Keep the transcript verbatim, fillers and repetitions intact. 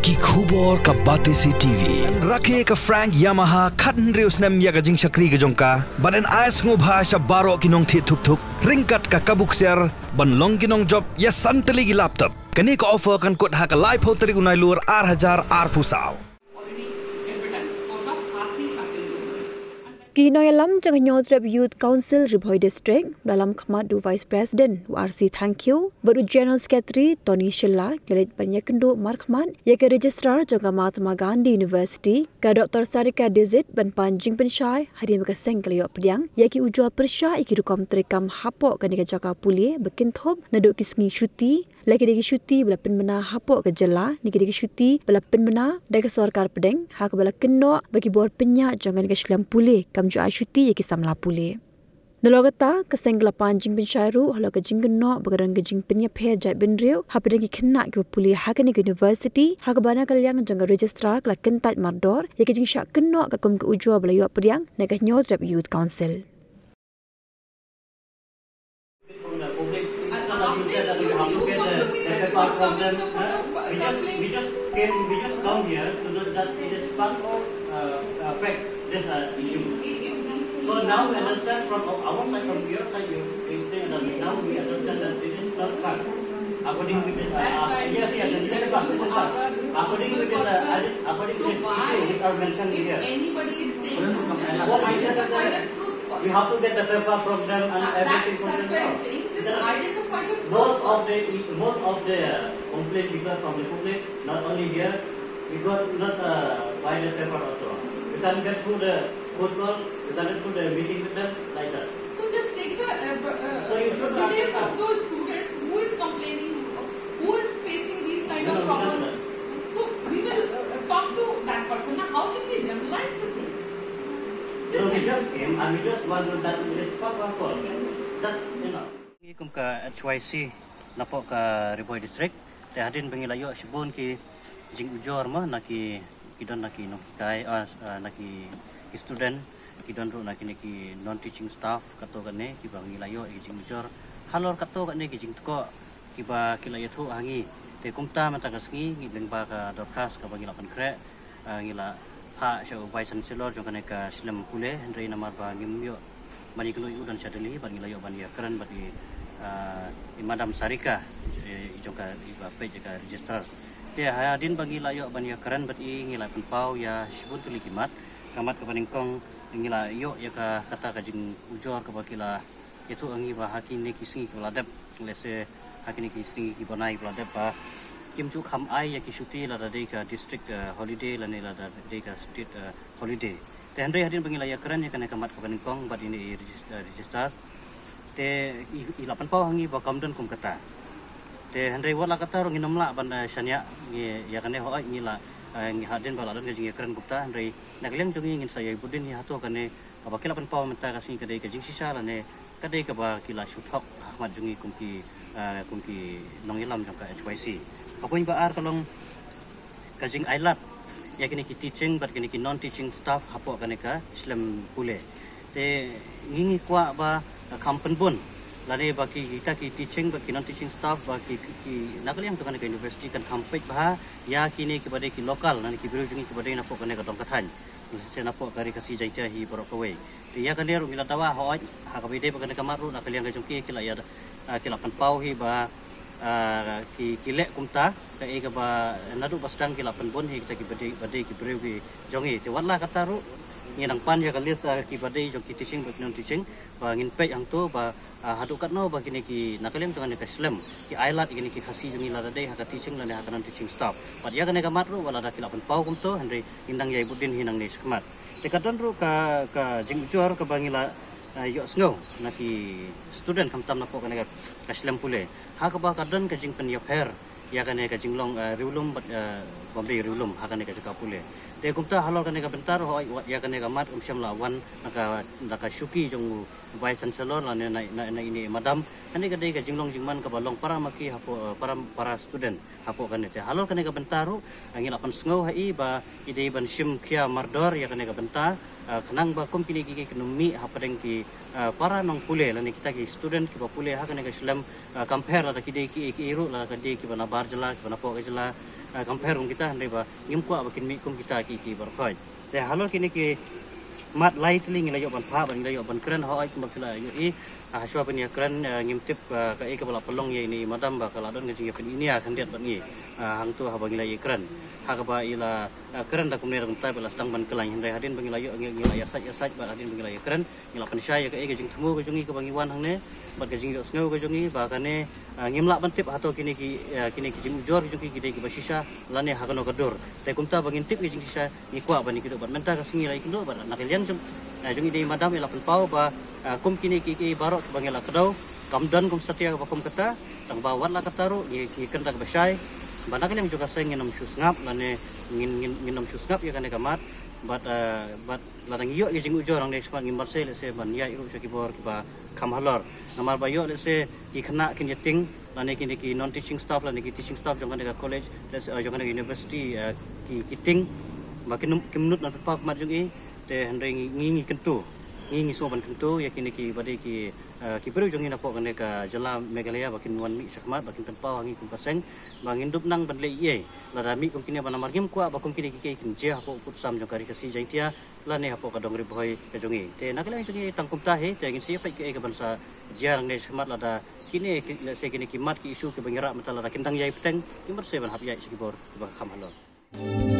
Ki khubor ka Batesi T V. Rakhe ka Frank Yamaha khat hynriew snem ïa ka jingshakri ka jong ka. Bad yn ai sngewbha sha baroh ki nongthied thuk thuk ryngkat ka kabu ksiar ban long ki nongjop ïa san tylli ki laptop. Kane ka offer kan kut ha ka laiphew tarik u Nailur ar hajar arphew saw. Ki nongïalam jong ka Hynñiewtrep Youth Council Ri Bhoi District, ba la lam khmat da u Vice President u R C Thangkhiew bad u General Secretary Tony Shylla, ki la leit ban ïakynduh markhmat ïa ka Registrar jong ka Mahatma Gandhi University, ka Doctor Sarika Dixit, ban pan jingpynshai hadien ba ka seng ka la ïoh pdiang ïa ki ujor pyrshah ïa ki rukom treikam hapoh kane ka jaka pule ba kynthup naduh ki sngi shuti, la ki dei ki shuti ba la pynbna hapoh ka jylla, ne ki dei ki shuti ba la pynbna da ka sorkar pdeng, ha kaba la kynnoh ba ki bor pynïaid jong kane ka shlem pule kam ju ai shuti ïa ki samla pule. Nalor kata, ka seng ka la pan jingpynshai ruh halor ka jingkynnoh ba ka don ka jingpynïapher jaitbynriew hapdeng ki khynnah kiba pule ha kane ka university, ha kaba na ka liang jong ka Registrar ka la kyntait mardor ïa ka jingshah kynnoh katkum ka ujor ba la ïoh pdiang na ka Hynñiewtrep Youth Council. From the public, it's not that you said that we have to get the, the paper from them. Huh? We just, we just came, we just come here to know that it is fake or uh, uh, fake. That's an issue. So now we understand from our, our side, from your side, you explain that now we understand that this is not fake. According with the, uh, uh, yes, yes, listen first, listen first. According with this, uh, according to this issue which are mentioned here, what I said is that we have to get the paper from them and everything from them. Most of the most of the complaint we got from the public, not only here, we got not uh, by the paper also. We can get through the phone call, we can get through the meeting with them, like that. So just take the uh, uh, so you should details of those students who is complaining, who is facing these kind of problems. So we will uh, talk to that person. Now, how can we generalize the things? No, we just came and we just wondered that it is for our fault. That, you know. Ngi kum ka H Y C napoh ka Ri Bhoi District, te hadien ba ngi la ïoh shibun ki jingujor mo na ki, ki don na ki nonghikai, ah, ah, na ki, ki student, ki don ruh na kine ki non teaching staff katto katne kiba ngi la ïoh ki jingujor halor katto katne ki jingtkoh kiba ki la ïathuh ha ngi. Te kumta mynta ka sngi ngi beng ba ka dorkhas kaba ngi la pynkhreh, ah, ngi la phah sha u Vice Chancellor jong kane ka shlem pule, hynrei namar ba ngim ïoh ban ïakynduh ïa u don sha Delhi, bad ngi la ïoh ban ïakren bad i, ah, i Madam Sarika, i, i jong ka, iba peit ïa ka Registrar. Te hadien ba ngi la ïoh ban ïakren bad i, ngi la pynpaw ïa shibun tylli ki mat, ka mat kaba nyngkong ngi la ïoh ïa ka, kata ka jingujor kaba ki la ïathuh ha ngi ba ha kine ki sngi kiba la dep, lehse ha kine ki sngi kiba nai kiba la dep ba kim ju kham ai ïa ki shuti lada dei ka district, eh, holiday lane lada dei ka state, eh, holiday. Te hynrei hadien ba ngi la ïakren ïa kane ka mat kaba nyngkong bad ine i regis-, eh, Registrar, te i, i la pynpaw ha ngi ba kam don kum kata. Te hynrei wat la kata ruh ngin ym lah ban, eh, shaniah ngi ïa kane, hooid ngi la, eh, ngi hadien ba la don ka jingïakren kumta, hynrei na ka liang jong ngi ngin sa ïai bud dien hi hato kane kaba ki la pynpaw mynta ka sngi ka dei ka jingshisha lane ka dei kaba ki la shu thok ha khmat jong ngi kum ki, ah, kum ki nongïalam jong ka H Y C. Ka point ba ar ka long ka jingailad ïa kine ki teaching bad kine ki non teaching staff hapoh kane ka shlem pule. Te ngi ngi kwah ba kham pynbun lane ba ki, kita ki teaching bad ki non teaching staff ba ki, ki, ki na ka liang jong kane ka university kan kham peit bha ïa kine kiba dei ki local lane ki briew jong ngi kiba dei napoh kane ka dong ka thaiñ, lehse napoh ka Ri Khasi Jaiñtia hi baroh kawei. Te ïa kane ruh ngi la dawa, hooid ha kaba ïadei bad kane ka mat ruh na ka liang ka jong ki, ki la ïa, ah, ki la pynpaw hi ba, ah, ki, ki leh kumta, kaei kaba naduh ba sdang ki la pynbun hi kita kiba dei, ba dei ki briew ki jong ngi. Te wat la kata ruh ngi nang pan ïa ka list, ah, kiba dei jong ki teaching bad ki non teaching, ba ngin peit hangto ba, ah, haduh katno ba kine ki na ka liang jong kane ka shlem ki ailad ïa kine ki Khasi jong ngi lada dei ha ka teaching lane ha ka non teaching staff. Bad ïa kane ka mat ruh wat lada ki la pynpaw kumto, hynrei ngin dang ïai bud dien hi nangne shakhmat. Te ka don ruh ka, ka jingujor kaba ngi la, eh, ïohsngew na ki student khamtam napoh kane ka, ka shlem pule, ha kaba ka don ka jingpynïapher ïa kane ka jinglong, eh, riewlum bad, eh, bym dei riewlum ha kane ka jaka pule. Te kumta halor kane ka bynta ruh, hooid, wat ïa kane ka mat kam shym la wan na ka, na ka shuki jong u Vice Chancellor lane na, na, na ine i madam. Kane ka dei ka jinglong jingman kaba long para ma ki hapoh, eh, para, para student hapoh kane. Te halor kane ka bynta ruh, eh, ngi la pynsngew ha i ba i dei ban shim khia mardor ïa kane ka bynta, eh, khnang ba kum kine ki, ki, ki nym mih hapdeng ki, eh, para nongpule lane kita ki student kiba pule ha kane ka shlem, eh, kam pher lada ki dei ki, ki ruh lada ki dei kiba na ar jylla, kiba na poh ka jylla, eh, kam pher kum kita, hynrei ba ngim kwah ba kin mih kum kita ki, ki baroh khoit. Te halor kine ki mat lai tylli ngi la ïoh ban phah, ba ngi la ïoh ban kren, hooid kumba phi la ïohi, ah, hashwa ban ïa kren, eh, ngim tip, eh, kaei kaba la pynlong ïa ine i madam ba ka la don ka jingïapyniaid khyndiat bad ngi, ah, hangto haba ngi la ïa kren. Ha kaba i la, eh, kren da kumne da kumtai bad la sdang ban kyllain, hynrei hadien ba ngi la ïoh, ngi, ngi la ïa sait, ïa sait bad hadien ba ngi la ïa kren, ngi la pynshai ïa kaei ka jingthmu ka jong ngi kaba ngi wan hangne, bad ka jingïohsngew ka jong ngi ba kane, ah, ngim lah ban tip hato kine ki, ah, kine ki jingujor ka jong ki ki dei kiba shisha lane ha kano ka dur. Te kumta ba ngin tip ki jingshisha ngi kwah ban ïakynduh bad mynta ka sngi la ïakynduh bad na ka liang jong, ah, jong i dei i madam i la pynpaw ba, ah, kum kine ki, ki baroh ba ngi la kdew kam don kum satia ba kum kata, tang ba wat la kata ruh ngi, ngi kynda kaba shai ba na ka liang jong ka seng ngin ym shu sngap lane ngin, ngin, ngin ym shu sngap ïa kane ka mat. Bad, ah, bad lada ngi ïoh ïa jingujor hangne shakhmat ngim banse lehse ban ïaid ruh sha ki bor kiba kham halor. Namar ba ïoh lehse ki khynnah kin ïa ting lane kine ki non teaching staff lane ki teaching staff jong kane ka college, lehse, eh, jong kane ka university, eh, ki, ki ting ba kin ym, kim nud ban pynpaw khmat jong i. Te hynrei ngi, ngi, ngi kyntu, ngi, ngi sngewbha ban kyntu ïa kine kiba dei ki, eh, ki briew jong ngi na poh kane ka jylla Meghalaya ba kin wan mih shakhmat ba kin pynpaw ha ngi kum ka seng ba ngin dup nang ban leh ei ei lada mih kum kine, ba namar ngim kwah ba kum kine ki, ki kin jia hapoh u kut sam jong ka Ri Khasi Jaiñtia lane hapoh ka dong Ri Bhoi ka jong ngi. Te na ka liang jong ngi tang kumta hi, te ngin sa ïa peit kaei kaban sa jia nangne shakhmat lada kine ki, lehse kine ki mat ki issue kiba ngi rah mynta lada kin dang ïai bteng, ngim banse ban hap ïaid sha ki bor kiba kham halor.